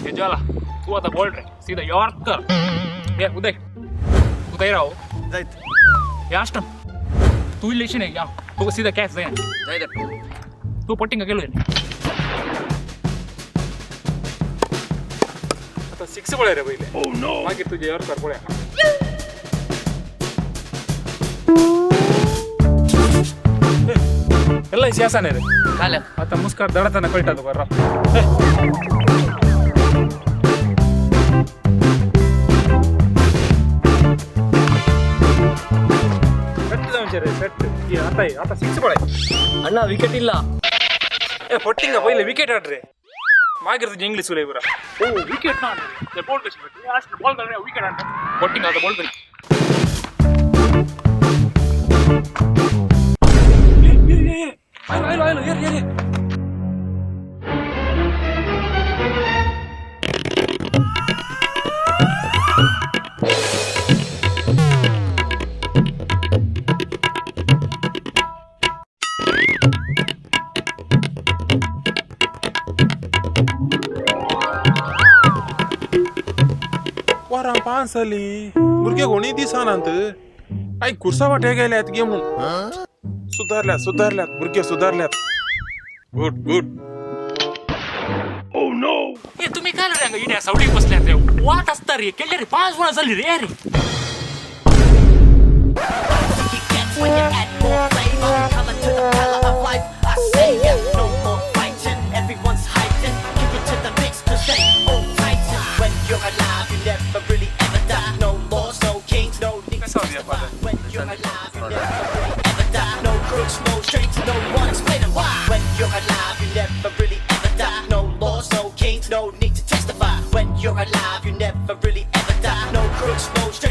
हे ज्वाला, तू आता बॉल रे, सीधा यॉर्कर. हे उदय, तू तयार आहो? जायत. हे आष्टन, तू इलेक्शन आहे या, तू सीधा कॅच जाय. जायत. तू पट्टिंग गेलो. आता सिक्स पळय रे पहिले, मागीर तुझे यॉर्कर पळय. ಎಲ್ಲ ಶಾಸನ रे. काल. आता मुस्कार दडताना कळटा तुका. राव सेट जावचे रे सेट. आता ये, आता सिक्स पळय. ಅಣ್ಣ, ವಿಕೆಟ್ ಇಲ್ಲ. ए ಪಟ್ಟಿಂಗ ಪೈಲೆ ವಿಕೆಟ್ ಆಡ್ರೆ, ಮಾಗಿರ್ದು ಇಂಗ್ಲಿಷ್ ಉಲೈ ಬರ. ಓ, ವಿಕೆಟ್ ನಾನ್ ಬಾಲ್ ಕಳಿಸ್ಬೇಕು. ಅಷ್ಟು ಬಾಲ್ ವಿಕೆಟ್ ಆಡ್ರೆ ಪಟ್ಟಿಂಗ್ ಆದ ಬಾಲ್ ಬರಿ. Oil oil oil, air air. वरां पांच जाली, भुरगे कोणूय दिसनात. आई, कुर्सा वाटे गेल्यात गे म्हूण. सुदारल्यात, सुदारल्यात भुरगे, सुदारल्यात. Good good. ए, तुम्ही काय रे इड्या सावली बसल्यात रे? वाट असता रे केले रे. 5 वरां झाली रे रे. You get when you add more flavor. Color to the palette of life. I say yeah, no more fighting. Everyone's hiding. Give it to the mix, 'cause they all tighten. When you're alive, you never really ever die. No laws, no kings, no need to testify. When you're alive, you never really ever die. No crooks, no strings, no one explaining why. When you're alive, you never really ever die. No laws, no kings, no need to testify. When you're alive, you never really ever die. No crooks, no strings.